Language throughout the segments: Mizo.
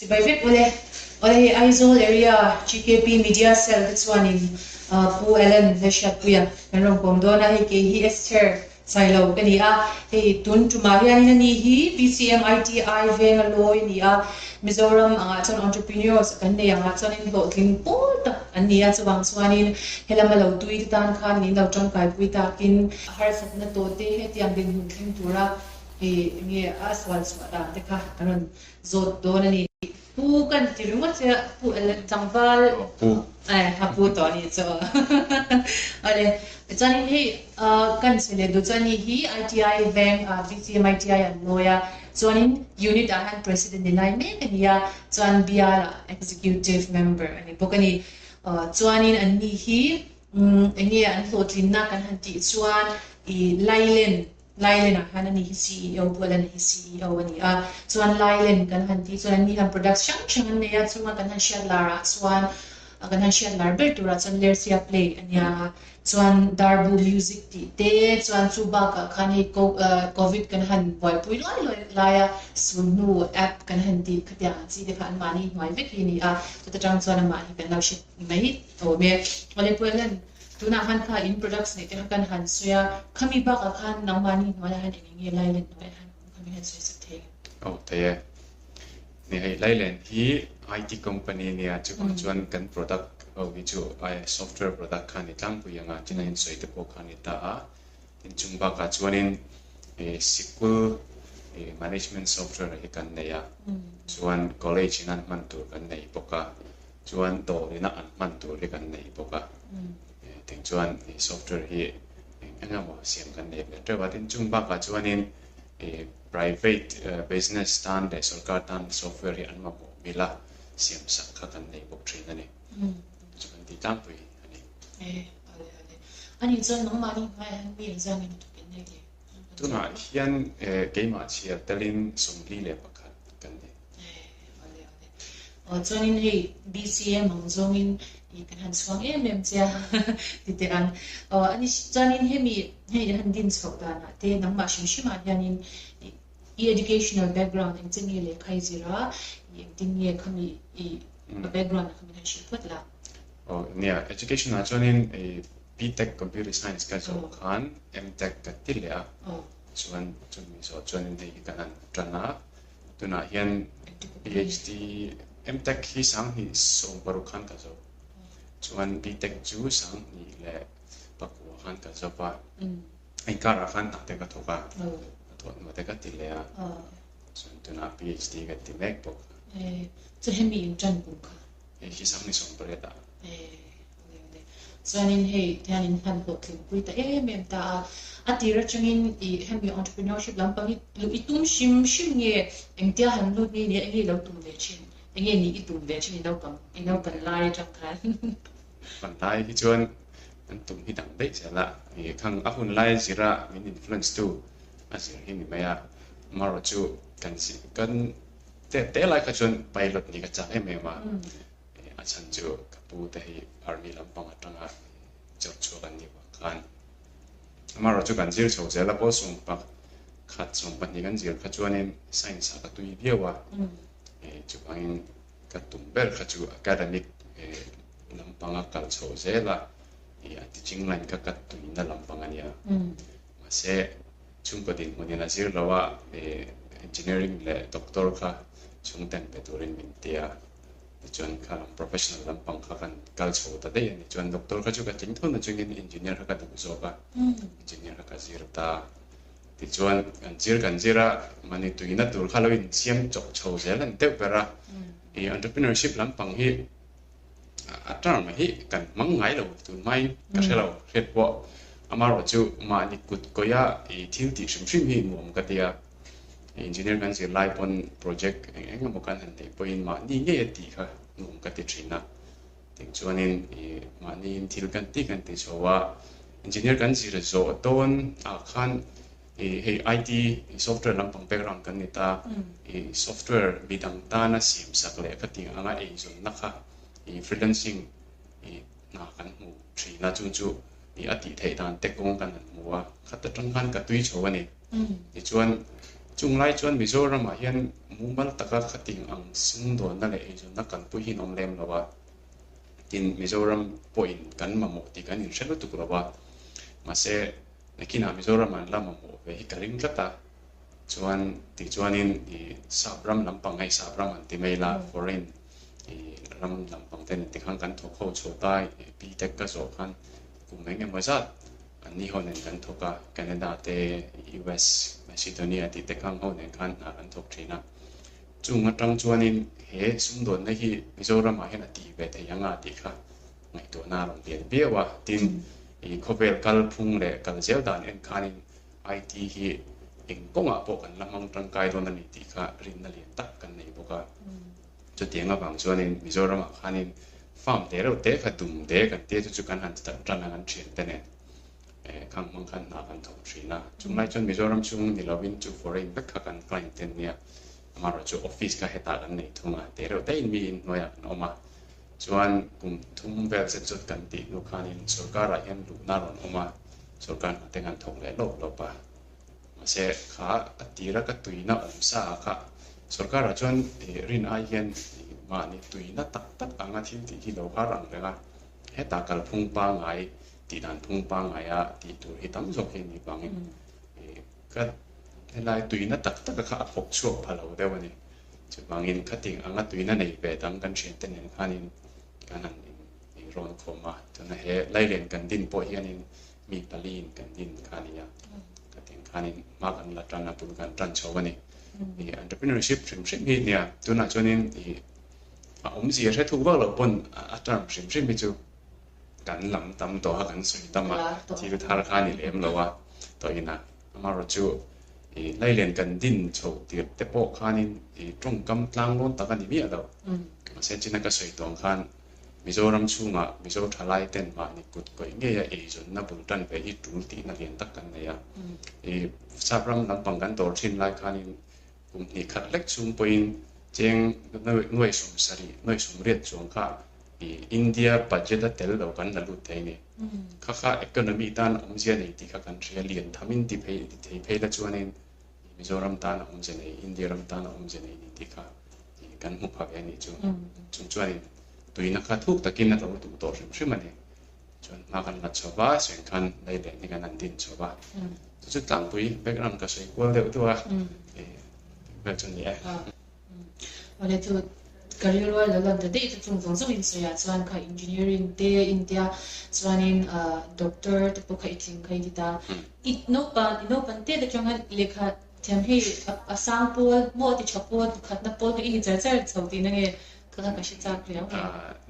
Chibai vek ule. Awle hei Aizawl area GKP Media Cell te chuanin Pu Allen Lalhriatpuia kan rawn kawm dawn a, hei kei hi Esther Sailo ka ni a, hei tun tumah hianin ani hi BCM ITI venga lawi a ni a, Mizoram angah chuan entrepreneurs kan nei angah chuanin hlawhtling pawl tak an ni a, chuvang chuanin helama lo tui te tan khan in lo tangkaipui takin harsatna tawh te hetiang dinhmun thleng tura hei enge a sual chhuah dan te kha an rawn zawt dawn a ni. Pu kan ti ringawt che a, Pu tlangval eh a pu tawh a nih chu awle. Chuanin hei kan che leh duh chuan hei hi ITI veng BCM ITI an lawi a, chuanin unit ah hian president ni lai mek a ni a, chuan bial ah executive member a ni bawk a ni. Chuanin an ni hi enge an hlawhtlinna kan han tih chuan i Lailen Lailen ah khan ani hi CEO bual ani hi CEO a ni a, chuan Lailen kan han tih chuan anni hian products hrang hrang an nei a, chunga kan han hriat lar ah chuan kan han hriat lar ber turah chuan Lersia Play a nia, chuan Darbu Music tih te, chuan chu bakah khan hei Covid kan han buaipui luai luai lai a, Sunhnu app kan han tih khatiang ang chi te kha anmahni hnuai vek hi a ni a, chuta tang chuan amah hi kan lo hre mai awm e. Awle Puailan. Tunah khan kha in products neih te kha kan han sawi a, khami bakah khan nangmahni hnuaiah hian eng enge Lailen hnuaiah hian awm khami hian sawi sak thei. Aw thei e. Ni hei Lailen hi IT company ania chuvang chuan kan product ho hi chu software product kha a ni tlangpui ang a, tin a insawi te pawh kha a ni ta a. Tin chung bakah chuanin sikul management software hi kan nei a, chuan college in an hman tur kan nei bawk a. Chuan dawr ina an hman tur hi kan nei bawk a, tiang chuan software hi eng eng emaw siam kan nei ve teuh a, tin chung bakah chuanin private business tan leh sorkar tan software hi an mamawh mil a, siam sak kha kan nei bawk thin a ni. Chu kan tih tlangpui a ni. Ani chuan nangmahni hmaiah hian mi engzam in thawk in nei le? Tunah hian keimah chhiar telin 41 kan ni. Aw chuanin hei BCM ang zawngin i kan han chhuang em em che a ti teh ang. Aw ani chuanin hemi hei han din chhoh danah te nangmah hrim hrimah hianin i educational background eng che nge lehkha i zir a, i engtin nge khami i background ah kha min han hrilh phawt la. Aw nia education ah chuanin i BTech computer science ka zawh khan MTech ka ti leh a, chuan chumi zawh chuanin hei hi kan han tan a. Tunah hian PhD MTech hi 2016 khan ka zo. Chuan BTech chu 2009 khan ka zo va. A inkarah khan hna te ka thawk a, ka thawh hnu te ka ti leh a. Chuan tunah PhD ka ti mek bawk. Chu hemi in tan kum kha? Hei hi 2018 ah. Chuanin hei tihian in hman hlawhtlinpui ta em em ta a, a tir atangin i hemi entrepreneurship lampang hi luh i tum hrim hrim nge engtia han lut nge nia enge i lo tum ve thin, enge nih i tum ve thin i naupang i naupan lai atang khan. Naupan lai hi chuan kan tum hi dang daih zel a, i khang a hun lai zira min influence tu a zir hi ni mai a, amaherawh chu kan kan te te lai kha chuan pilot nih ka chak em em a. A chhan chu ka pu te hi army lampang atanga chawp chhuak an nih vang khan. Amaherawh chu kan zir chho zel a, pawl 11 12 kan zir kha chuanin science ah ka tui viau a, chuvangin ka tum ber kha chu academic lampanga kal chho zel a, a teaching line kha ka tuina lampang a nia. Mahse chhungkaw dinhmunin a zir lo a, engineering leh doctor kha chhungten pe turin min ti a. Tichuan kha lam professional lampang kha kan kal chho ta daih a ni. Chuan doctor kha chu ka tling tho na chungin engineer kha ka duh zawk a, engineer kha ka zir ta. Tichuan kan zir kan zir a, mahni tuina tur kha lo insiam chawk chho zel a ni deuh ber a. I entrepreneurship lampang hi a term hi kan hmang ngai lo tun hmain ka hre lo hriat pawh. Amaherawhchu mahni kut kawia i thil tih hrim hrim hi nuam ka ti a. Engineer kan zir lai pawn project eng eng emaw kan han neih pawhin mahni ngei a tih kha nuam ka ti thin a. Ting chuanin i mahniin thil kan tih kan ti chho a, engineer kan zir zawh dawn ah khan i hei IT software lampang background kan ni ta, i software midang tana siam sak leh kha tih anga eizawnna kha i freelancing i hna kan hmu thin a, chung chu i a tih theih dan te kawng kan han hmu a, khat atang khan ka tui chho a ni. Tichuan. Chung lai chuan Mizoramah hian mumal taka khating ang sumdawnna leh eizawnna kalpui hi an awm lem lo a. Tin, Mizoram pawhin kan mamawh tih kan inhre lutuk lo a. Mahse, nakinah Mizoram an la mamawh ve hi ka ring tlat a. Chuan tichuanin i sap ram lampang hei sap ram han ti mai la, foreign i ram lampang te nen tikhan kan thawk ho chhuah ta, B-Tech ka zawh khan kum eng emaw zat anni ho nen kan thawk a, Canada te, US, Macedonia tih te khang ho nen khan hna kan thawk thin a. Chung atang chuanin he sumdawnna hi Mizoramah hian a tih ve thei anga tih kha ngaihtuahna a rawn lian viau a. Tin, i khawvel kalphung leh kal zel dan en khanin IT hi eng kawngah pawh kan la hmang tangkai dawn a ni tih kha rinna lian tak kan nei bawk a. Chutiang avang chuanin Mizoramah khanin farm te reuh te kha dum de kan tia chu chu kan han start tan a kan thiante nen khang hmang khan hna kan thawk thin a. Chunglai chuan Mizoram chhung ni lovin chu foreign vek kha kan client te nia. Amaherawhchu office kha hetah kan nei thung a, te reuh te in mi inhnuaiah kan awm a. Chuan kum thum vel zet zawt kan tih hnu khanin sorkarah hian luhna a rawn awm a, sorkar hna te kan thawk leh lawp lawp a. Mahse kha a tira ka tuina awm sa ah kha sorkarah chuan rin ai hian mahni tuina tak tak anga thil tih hi lo har ang reng a, hetah kalphung pangngai tih dan phung pangngaia tih tur hi tam zawk hi a nih vangin ka helai tuina tak taka kha a thawk chhuak pha lo deuh a ni. Chuvangin khating anga tuina nei ve dang kan thiante nen khanin kan han in rawn khawm a, tuna he Lailen kan din pawh hianin mi paliin kan din kha a ni a, khating khanin hma kan la tan a, bul kan tan chho a ni. I entrepreneurship hrim hrim hi nia, tunah chuanin i a awmzia hre thuk vak loh pawn a term hrim hrim hi chu kan lam tam tawh a, kan sawi tam a, thil thar kha a ni lem lo a, tawhin a. Amaherawhchu i Lailen kan din chho tirh te pawh khanin i tawngkam tlang lawn tak a ni miah lo. Mahse china ka sawi tawng khan Mizoram chhungah Mizo thalai ten mahni kut kawih ngeia eizawnna bul tan ve hi tul tihna lian tak kan nei a. I Sapram lampang kan dawr thin lai khanin kum hnih khat lek chhung pawhin cheng nuai 70, nuai 80 chuang kha i India budget a tel lo kan la lut thei a ni. Kha kha economy tan a awmzia nei tih kha kan hria, lian thamin ti phei ti thei phei la chuanin Mizoram tan a awmzia nei, India ram tan a awmzia nei ni tih kha kan hmu pha ve a nih chu. Chung chuanin tuina kha thuk takin a lo duh tawh hrim hrim a ni. Chuan hma kan la chho va, seng khan lei leh ni kan han din chho va. Chu chu tlangpui background ka sawi kual deuh deuh a, vel chu ni e. Awle chu ka rilru a lo lan ta daih chu chung zawng zawng in sawi ah chuan kha engineering te intia chuanin doctor te pawh kha i tling kha i ti ta. I naupan i naupan tet atanga lehkha thiam hei a sang pawl maw a ti tha pawl pakhatna pawl kha i ni char char chho tihna nge kha kha ka hre chak riau mai.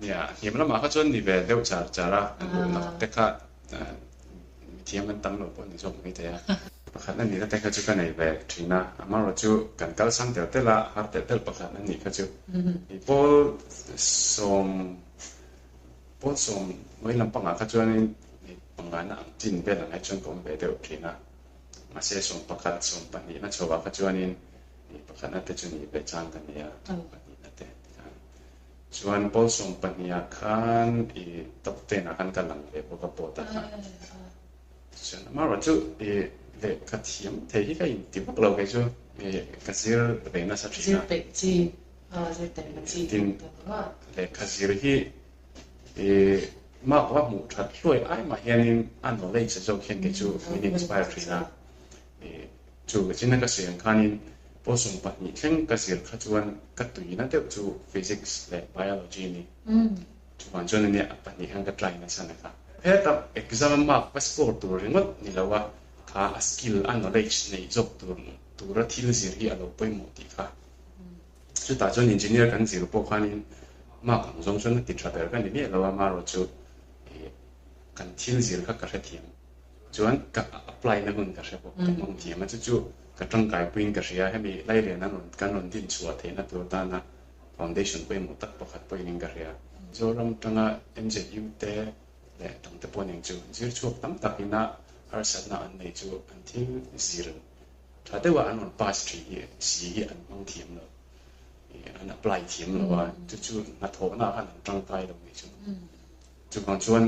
Nia hniam lamah kha chuan ni ve deuh char char a, duhnak te kha Mithiam an tam lo pawh ni zawk mai thei a. Pakhat a nihna te kha chu ka nei ve thin a, amaherawh chu kan kalsang telh telh a, har telh telh pakhat a nih kha chu. I pawl sawm, pawl sawm hnuai lampangah kha chuanin pangana ang chin vel ang hi chuan ka awm ve deuh thin a. Mahse sawm pakhat, sawm pahnihna chhoah kha chuanin pakhatna te chu nih ve chang ka nei a, pahnihna te tikhan. Chuan pawl 12 ah khan i top ten ah khan ka lang ve bawk a board ah khan. Chuan amaherawh chu i lehkha thiam thei hi ka inti vak lo kei chu i ka zir ve nasa thin a. Zir peih chi, zir taima chi Tin lehkha zir hi i mark va hmuh that hluai ai mah hianin a knowledge zawk hian kei chu min inspire thin a. I Chu ka china ka sawi ang khanin pawl 12 thleng ka zir kha chuan ka tuina deuh chu Physics leh Biology a ni. Chuvang chuan ania a pahnih khan ka try nasa na kha. Heta exam mark va score tur ringawt ni lo a, kha a skill, a knowledge nei zawk tur tura thil zir hi a lo pawimawh tih kha. Chutah chuan engineer kan zir pawh khanin mark ang zawng chuan a ti tha ber ka ni miah lo a, amaherawhchu kan thil zir kha ka hrethiam. Chuan ka apply na hun ka hre bawk, ka hmang thiam a, chu chu ka tangkai puiin ka hria, hemi Lailian an rawn kan rawn din chhuah theihna tur tana foundation pawimawh tak pakhat pawhin ka hria. Mizoram tanga MZU te leh dangte pawh nen chu zir chhuak tam takin a harsatna an nei chu an thil zir tha deuha an rawn pass thin hi si hi an hmang thiam lo, an apply thiam lo a, chu chu hnathawhna ah khan an tangkai lo nih chu. Chuvang chuan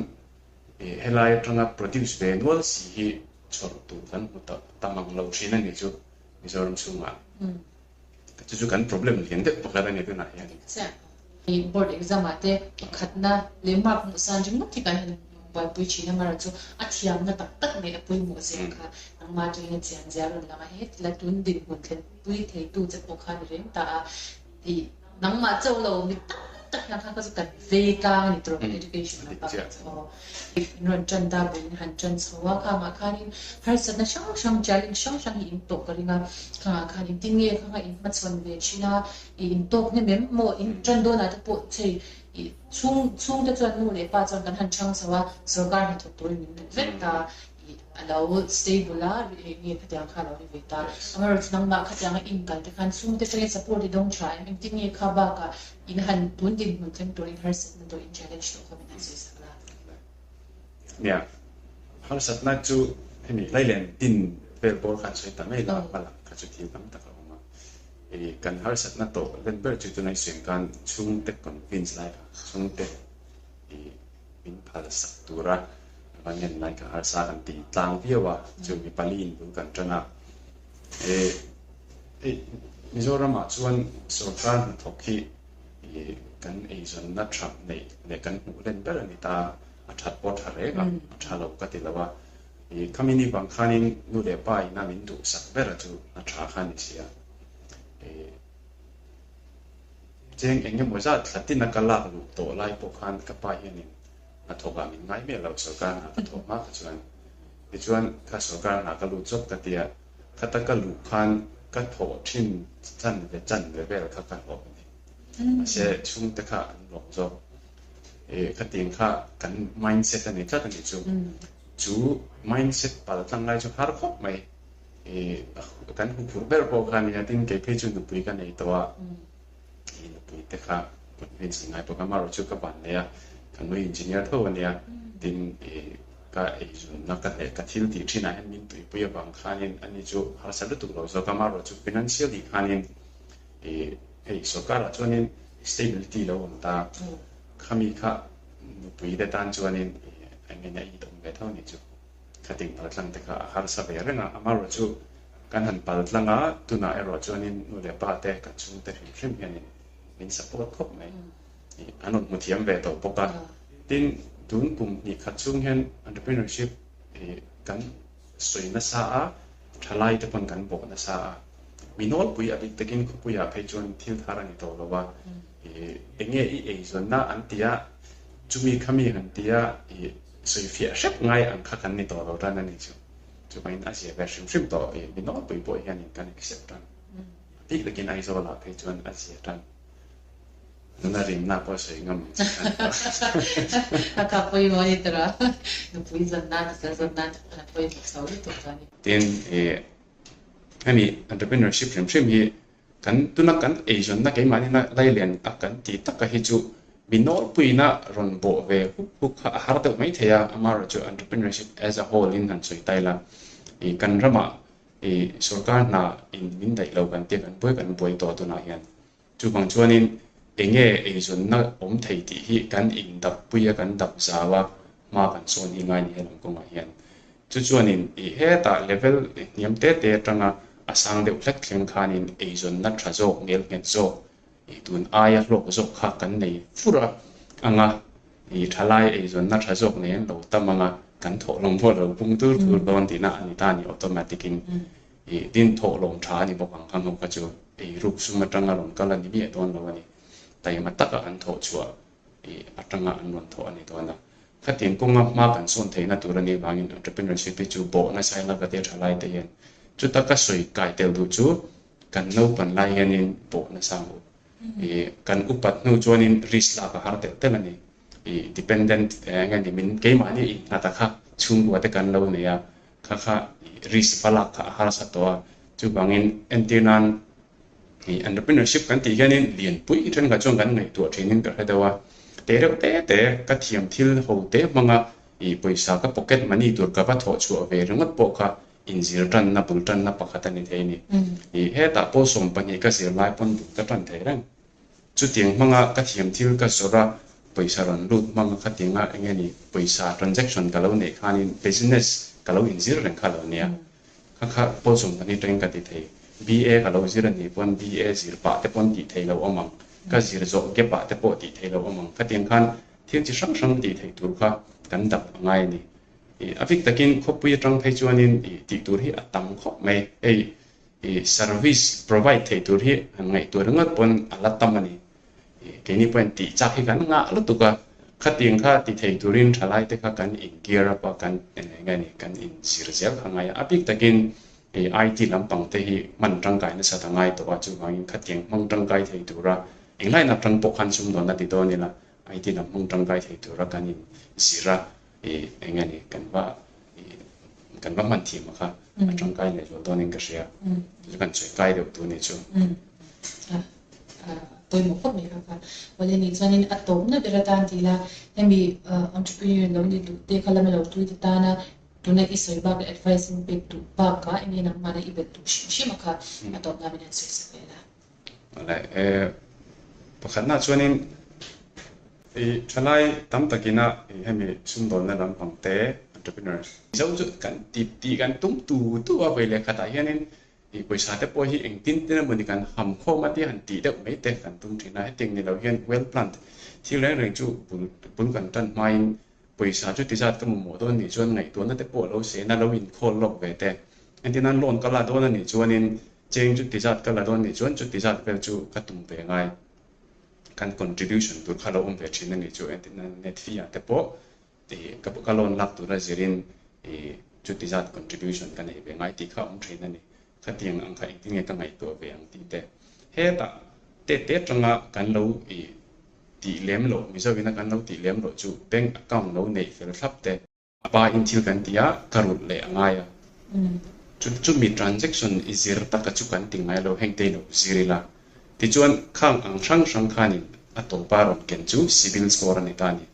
helai atanga produce ve nual si hi chhawrh tur kan hmu ta mang lo thin a nih chu. Mizoram chhungah. Chu chu kan problem lian deuh pakhat a ni tunah hian. Dik chiah. Board exam ah te pakhatna leh mark hmuh san ringawt hi kan han buaipui thin a, amaherawhchu a thiamna tak tak neih a pawimawh zia kha nangmah atangin a chian zia a rawn lang a, hetila tun dinhmun thlenpui theitu che pawh kha a ni reng ta a. I nangmah chauh lo mi tam tak hian kha kha chu kan vei tlang a ni tur kan education lam pah kha chu aw. In rawn tan ta bul in han tan chho a, khangah khanin harsatna hrang hrang challenge hrang hrang hi in tawh ka ring a, khangah khan engtin nge khanga in hmachhawn ve thin a, i in tawk hnem em maw in tan dawnah te pawh chei i chhung chhungte chuan nu leh pa chuan kan han chhang chho a, sorkar hnathawk turin min duh vek ta. A lo stable a, eng nge khatiang kha a lo ni ve ta. Amaherawhchu nangmah khatiang a inkal te khan chhungte atangin support i dawng tha em? Engtin nge kha bakah in han tun dinhmun thleng turin harsatna tawh in challenge tawh kha min han sawi sak la? Nia, harsatna chu hemi Lailen din vel bawr khan sawi ta mai la, hmalam kha chu thil tam tak a awm a. Kan harsatna tawh len ber chu tunah i sawi ang khan chhungte convince lai kha, chhungte i min phal sak tura va ngen lai kha harsa kan ti tlang viau a, chu mi pali in bul kan tan a. E Mizoramah chuan sorkar hnathawk hi kan eizawnna tha neih leh kan hmuh len ber a ni ta, a that pawh a tha reng a, a tha lo ka ti lo a. Khami ni vang khanin nu leh pa ina min duhsak ber a chu a tha kha a ni si a. Cheng eng emaw zat thla tina ka lak luh tawh lai pawh khan ka pa hianin hnathawkah min ngai miah lo, sorkar hna ka thawh hma kha chuan. Tichuan kha sorkar hna ka lut zawk ka tia, khata ka luh khan ka thawh thin chan ve chan ve vel kha ka hlawh a ni. Mahse chhungte kha an lawm zawk. Ih khatiang kha kan mindset a ni tlat a ni chu. Chu mindset pal tlang lai chu har khawp mai. Kan huphurh ber pawh kha nia, tin kei phei chu nupui ka nei tawh a, i nupui te kha convince ngai bawk a, amaherawh chu ka van nei a, ka nui engineer tho a nia, tin i ka eizawnna ka hleh ka thil tih thinah hian min tuipui avang khanin ani chu harsa lutuk lo zawk a, amaherawh chu financially khanin i hei sorkarah chuanin stability lo awm ta, khami kha nupui te tan chuanin eng nge nia i awm ve tho a nih chu. Khating paltlang te kha a harsa ve reng a, amaherawh chu kan han paltlang a, tunah erawh chuanin nu leh pa te kan chhungte hrim hrim hianin min support khawp mai. An rawn hmu thiam ve tawh bawk a. Tin, tun kum hnih khat chhung hian entrepreneurship kan sawi nasa a, thalai te pawn kan bawh nasa a. Mi nawlpui a bik takin khawpuiah phei chuan thil thar a ni tawh lo a, eng nge i eizawnna an ti a, chumi khami han ti a, Sawifiah hrep ngai ang kha kan ni tawh lo tan a ni chu. Chuvangin a zia ve hrim hrim tawh i mi nawlpui pawh hianin kan accept tan. A bik takin Aizawlah phei chuan a zia tan. Nuna rimna pawh sawi ngam ang chi khan tawh. A kha pawimawh a ni tawh a, nupui zawn nan, pasal zawn nan te pawh a pawimawh chho lutuk tawh a ni. Tin, i hemi entrepreneurship hrim hrim hi Kan tuna kan eizawnna keimahni lailian a kan tih taka hi chu mi nawlpuiina rawn bawh ve huk huk kha a har deuh mai thei a, amaherawhchu entrepreneurship as a whole in han sawi ta ila, ih kan ramah ih sorkar hna in min daih lo kan tia kan buai kan buai tawh tunah hian. Chuvang chuanin enge eizawnna awm thei tih hi kan indap pui a, kan dap zau a, hma kan sawn hi ngai ni helam kawngah hian. Chu chuanin i hetah level hniam te te atanga a sang deuh hlek thleng khanin eizawnna tha zawk, ngel nghet zawk, i tun aia hlawk zawk kha kan nei fur a anga i thalai eizawnna tha zawk nei an lo tam anga kan thawhlawm pawh lo pung tur tur dawn tihna a ni ta a ni automatic in i din thawhlawm tha a ni bawk ang kha hnu kha chu eiruk sum atanga rawn kal a ni miah dawn lo a ni. Taima taka an thawh chhuah i atanga an rawn thawh a ni dawn a. Khatiang kawnga hma kan sawn theihna tur a nih vangin entrepreneurship hi chu bawh nasa ila ka tia tha lai te hian chuta ka sawi kai tel duh chu kan naupan lai hianin bawh nasa ang u. I kan upat hnu chuanin risk lak a har telh telh a ni. I dependent eng nge ni min keimahni innghat a kha chhungkua te kan lo nei a, kha kha risk va lak kha a harsa tawh a. Chuvangin entir nan Hei entrepreneurship kan tih hianin lianpui thenkhat chuan kan ngaihtuah thinin ka hre deuh a, te reuh te te ka thiam thil ho te hmanga ih pawisa ka pocket money tur ka va thawh chhuah ve ringawt pawh kha inzir tanna bul tanna pakhat a ni thei a ni. Ih hetah pawh 12 ka zir lai pawn bul ka tan thei reng. Chutiang hmanga ka thiam thil ka zawrh a, pawisa rawn lut hmanga khatianga eng nge ni pawisa transaction ka lo neih khanin business ka lo inzir reng kha lo nia. Kha kha pawl 12 tangin ka ti thei. BA ka lo zir a nih pawn BA zir pah te pawn tih theih loh awm ang, ka zir zawh gap ah te pawh tih theih loh awm ang. Khatiang khan thil chi hrang hrang tih theih tur kha kan dap a ngai a ni. Ih a bik takin khawpui atang phei chuanin ih tih tur hi a tam khawp mai. Hei ih service provide theih tur hi han ngaihtuah ringawt pawn a la tam a ni. Keini pawhin tih chak hi kan ngah lutuk a, khatiang kha ti thei turin thalai te kha kan in gear up a, kan eng nge ni, kan in zir zel kha ngai a. A bik takin hei IT lampang te hi hman tangkai nasat a ngai tawh a, chuvangin khatiang hmang tangkai thei tura englain atang pawh khan sumdawnna ti dawn ila IT lam hmang tangkai thei tura kan in zir a, eng nge ni, kan va kan va hman thiam a kha a tangkai leh zual dawnin ka hria. Chu kan sawi kai deuh tu ni chu. Pawimawh khawp mai kha kha. Awle nih chuanin a tawpna ber atan ti ila hemi entrepreneur lo ni duh te kha lama lo tui te tana tuna i sawi bak leh advice in pek duh bakah eng nge nangmahna i bet duh hrim hrim a kha a tawpna min han sawi sak leh la. Awle pakhatna chuanin i thalai tam takina hemi sumdawnna lampang te entrepreneurs Mizo chu kan ti tih kan tum tu tu a vawi leh khatah hianin Ih pawisa te pawh hi engtin tin emawni kan ham khawm a tia han tih deuh mai te kan tum thin a, hetiang ni lo hian well planned thil reng reng chu bul bul kan tan hmain pawisa chu ti zat ka mamawh dawn nih chuan ngaihtuahna te pawh a lo sên a, lo inkhawl lawk ve te. Engtin nan loan ka la dawn a nih chuanin cheng chu ti zat ka la dawn nih chuan chu ti zat vel chu ka tum ve ngai. Kan contribution tur kha lo awm ve thin a nih chu engtin nan net fee ah te pawh Tih ka ka loan lak tura zirin ih chuti zat contribution ka nei ve ngai tih kha a awm thin a ni. Khatiang ang kha engtin nge ka ngaihtuah ve ang tih te. Hetah te te atanga kan lo ih tih lem loh, Mizo ina kan lo tih lem loh chu bank account lo neih fel thlap te. A pa in thil kan ti a, ka rulh leh a ngai a. Chu chumi transaction i zir taka chu kan ti ngai lo, heng te i lo zir ila. Tichuan khang ang hrang hrang khanin a tawpa rawn ken chu CIBIL score a ni ta a ni.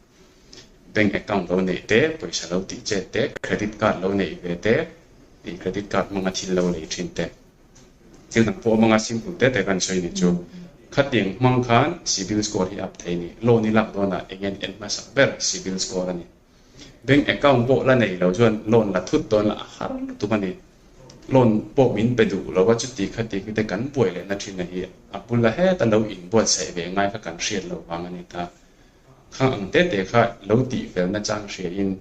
Bank account lo neih te, pawisa lo tih chet te, credit card lo neih ve te, ih credit card hmanga thil lo lei thin te. Thil dang pawh hmanga simple te te kan sawi ni chu. Khatiang hmang khan CIBIL score hi up thei ni. Loan i lak dawnah eng nge en hmasak ber CIBIL score a ni. Bank account pawh la nei lo chuan loan la thut dawn la a har lutuk a ni. Loan pawh min pe duh lo a chuti khati te kan buai lehna thin a hi a bula heta lo inbuatsaih ve ngai kha kan hriat lo vang a ni ta. Kha ang te te kha lo tih felna chang hria in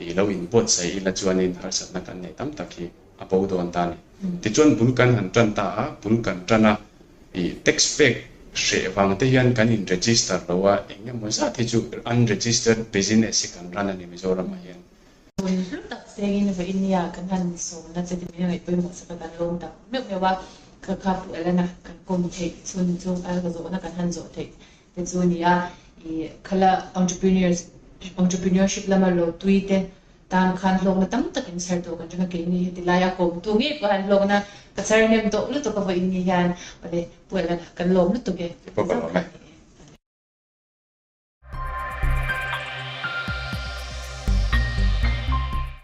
i lo in buatsaih ila chuanin harsatna kan nei tam tak hi a bo dawn ta a ni. Tichuan bul kan han tan ta a, bul kan tan a, i tax pek hreh vang te hian kan in register lo a, eng emaw zat hi chu unregistered business hi kan run a ni Mizoram ah hian. Hun hlu tak chengin vawiin nia kan han sawmna che ti mai a ngaih pawimawh sak a kan lawm tak meuh meuh a, kha kha Pu Elena kan kawm theih chhun chu a zawhna kan han zawh theih te chu a ni a, ih khala entrepreneurs entrepreneurship lama lo tui te tan khan hlawkna tam tak in chher tawh kan ring a, keini heti laia kawmtu ngei pawh hian hlawkna ka chher hnem tawh lutuk a vawiin ni hian awle Pu Elena kan lawm lutuk e. Ka lawm e.